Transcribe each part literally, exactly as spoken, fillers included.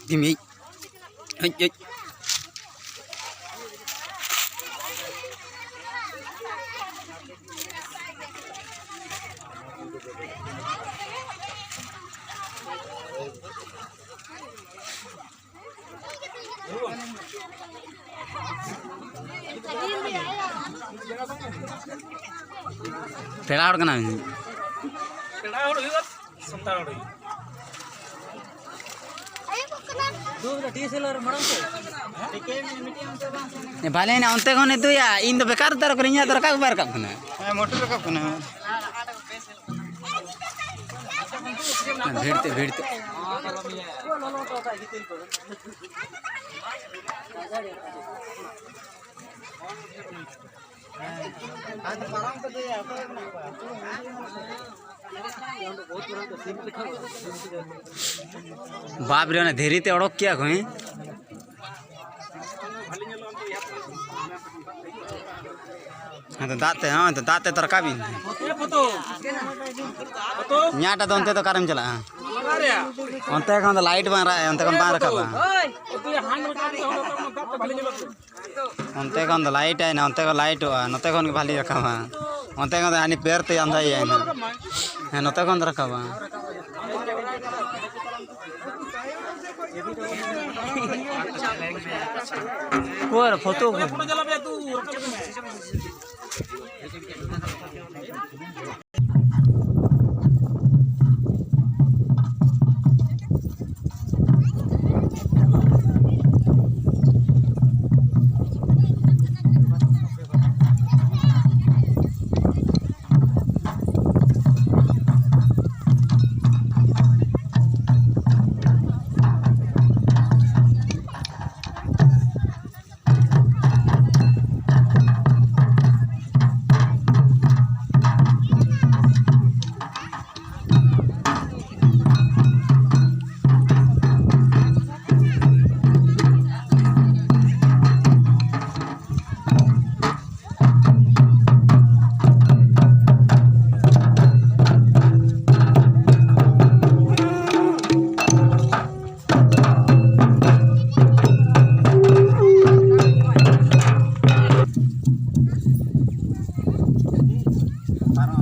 ᱫᱤᱢᱤᱡ᱾ ᱦᱮᱡ, ᱦᱮᱡ᱾ ᱯᱮᱲᱟ ᱦᱚᱲ ᱠᱟᱱᱟᱢ? ᱯᱮᱲᱟ ᱦᱚᱲ ᱦᱩᱭᱩᱜᱼᱟ, ᱥᱟᱱᱛᱟᱲ ᱦᱚᱲ ᱦᱩᱭᱩᱜᱼᱟ᱾ ᱮ, ᱵᱷᱟᱞᱮ ᱮᱱᱟ, ᱚᱱᱛᱮ ᱠᱷᱚᱱ ᱤᱫᱩᱭᱟ, ᱤᱧ ᱫᱚ ᱵᱮᱠᱟᱨ ᱩᱛᱟᱹᱨ ᱠᱟᱹᱱᱟᱹᱧ, ᱤᱧᱟᱹᱜ ᱫᱚ ᱨᱟᱠᱟᱵ ᱜᱮ ᱵᱟᱭ ᱨᱟᱠᱟᱵ ᱠᱟᱱᱟ᱾ ᱦᱮᱸ, ᱢᱚᱴᱚᱨ ᱨᱟᱠᱟᱵ ᱠᱟᱱᱟ᱾ ᱵᱷᱤᱲ ᱛᱮ, ᱵᱷᱤᱲ ᱛᱮ᱾ ᱵᱟᱯ ᱨᱮ, ᱚᱱᱟ ᱫᱷᱤᱨᱤ ᱛᱮ ᱚᱰᱚᱠ ᱠᱮᱜᱼᱟ ᱠᱚ, ᱦᱮᱸ? ᱦᱮᱸ, ᱛᱚ ᱫᱟᱜ ᱛᱮ, ᱦᱮᱸ, ᱛᱚ ᱫᱟᱜ ᱛᱮ ᱛᱚ ᱨᱟᱠᱟᱵ ᱤᱧ᱾ ᱤᱧᱟᱹᱜ ᱴᱟᱜ ᱫᱚ ᱚᱱᱛᱮ ᱫᱚ ᱚᱠᱟᱨᱮᱢ ᱪᱟᱞᱟᱜᱼᱟ? ᱚᱱᱛᱮ ᱠᱷᱚᱱ ᱫᱚ ᱞᱟᱭᱤᱴ ᱵᱟᱝ ᱨᱟᱜ, ᱚᱱᱛᱮ ᱠᱷᱚᱱ ᱵᱟᱝ ᱨᱟᱠᱟᱵᱟ᱾ ᱚᱱᱛᱮ ᱠᱷᱚᱱ ᱫᱚ ᱞᱟᱭᱤᱴ ᱟᱭ ᱱᱟ, ᱚᱱᱛᱮ ᱠᱷᱚᱱ ᱞᱟᱭᱤᱴᱚᱜᱼᱟ, ᱱᱚᱛᱮ ᱠᱷᱚᱱ ᱜᱮ ᱵᱷᱟᱞᱤ ᱨᱟᱠᱟᱵᱟ᱾ ᱚᱱᱛᱮ ᱠᱷᱚᱱ ᱫᱚ ᱦᱟᱹᱱᱤ ᱯᱮᱨ ᱛᱮ ᱟᱸᱫᱷᱟᱭᱟᱭ ᱱᱟ᱾ ᱦᱮᱸ, ᱱᱚᱛᱮ ᱠᱷᱚᱱ ᱫᱚ ᱨᱟᱠᱟᱵᱟ᱾ ᱚᱠᱚᱭ ᱨᱮ ᱯᱷᱳᱴᱳ ᱠᱚ?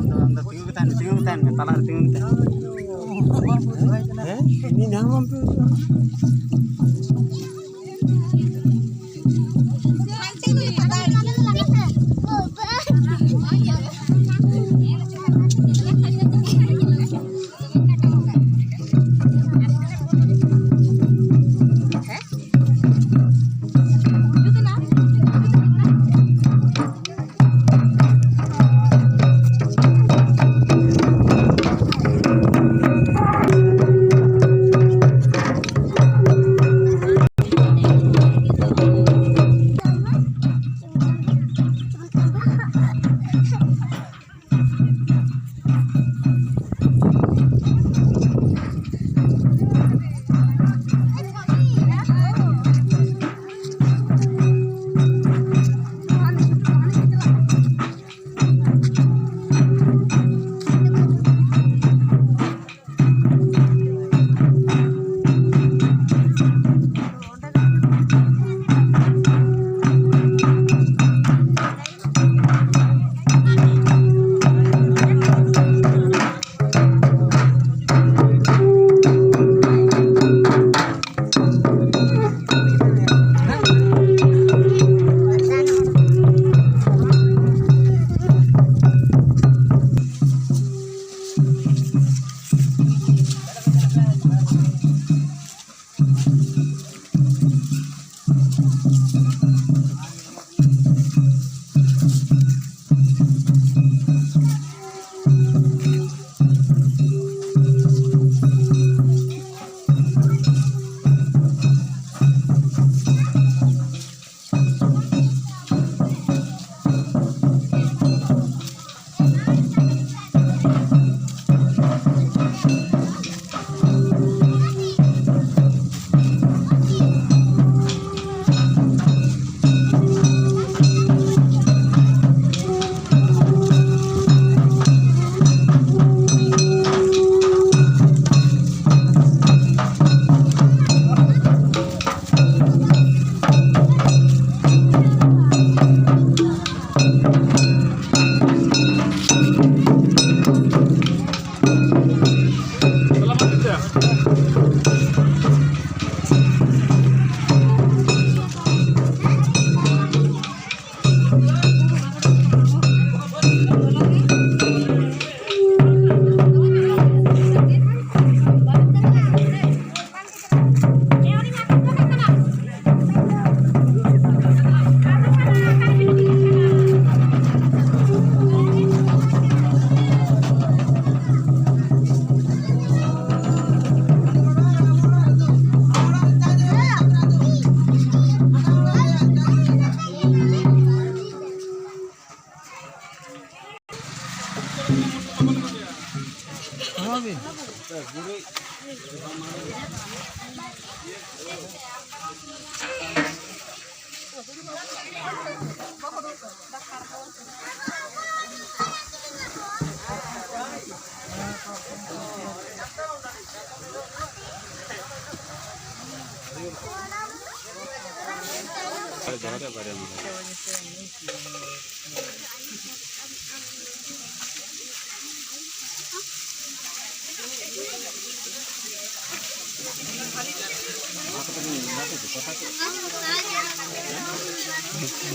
ᱟᱫᱚ ᱟᱢ ᱫᱚ ᱛᱤᱸᱜᱩ ᱜᱮ ᱛᱟᱦᱮᱱ ᱢᱮ, ᱛᱤᱸᱜᱩ ᱜᱮ ᱛᱟᱦᱮᱱ ᱢᱮ, ᱛᱟᱞᱟ ᱨᱮ ᱛᱤᱸᱜᱩ ᱜᱮ ᱛᱟᱦᱮᱱ ᱢᱮ᱾ ᱦᱮᱸ? ᱢᱤᱫ ᱫᱷᱟᱣ ᱵᱟᱢ ᱛᱤᱸᱜᱩ ᱠᱚᱜᱼᱟ?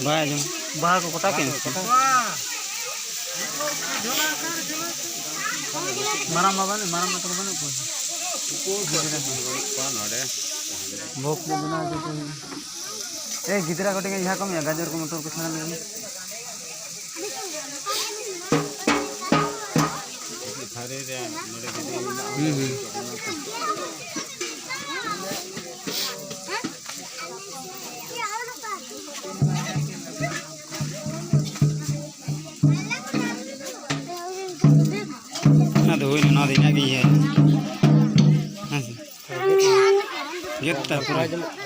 ᱵᱟᱭ ᱟᱸᱡᱚᱢ᱾ ᱵᱟᱦᱟ ᱠᱚ ᱠᱚᱴᱟ ᱠᱮᱫ᱾ ᱢᱟᱨᱟᱝ ᱵᱟᱵᱟ ᱱᱮ, ᱢᱟᱨᱟᱝ ᱵᱟᱵᱟ ᱛᱟᱠᱚ ᱵᱟᱹᱱᱩᱜ ᱠᱚᱣᱟ? ᱵᱷᱳᱜᱽ ᱠᱚ ᱵᱮᱱᱟᱣ ᱦᱚᱪᱚ ᱠᱚ ᱦᱩᱭᱩᱜᱼᱟ᱾ ᱮ, ᱜᱤᱫᱽᱨᱟᱹ ᱠᱚ ᱴᱷᱮᱱ ᱡᱟᱦᱟᱸ ᱠᱚ ᱢᱮᱱᱟ, ᱜᱟᱡᱚᱨ ᱠᱚ, ᱢᱚᱴᱚᱨ ᱠᱚ ᱪᱷᱟᱲᱟ ᱞᱟᱹᱜᱤᱫ᱾ ᱛᱷᱟᱹᱨᱤ ᱨᱮ ᱱᱚᱰᱮ ᱡᱩᱫᱤ ᱢᱮᱱᱟᱜᱼᱟ, ᱦᱩᱸ, ᱦᱩᱸ᱾ ᱚᱱᱟ ᱫᱚ ᱦᱩᱭᱱᱟ, ᱱᱚᱣᱟ ᱫᱚ ᱤᱱᱟᱹᱜ ᱜᱮ ᱤᱭᱟᱹ᱾ ᱦᱮᱸ ᱥᱮ? ᱜᱮᱫ ᱛᱟᱨᱯᱚᱨᱮ᱾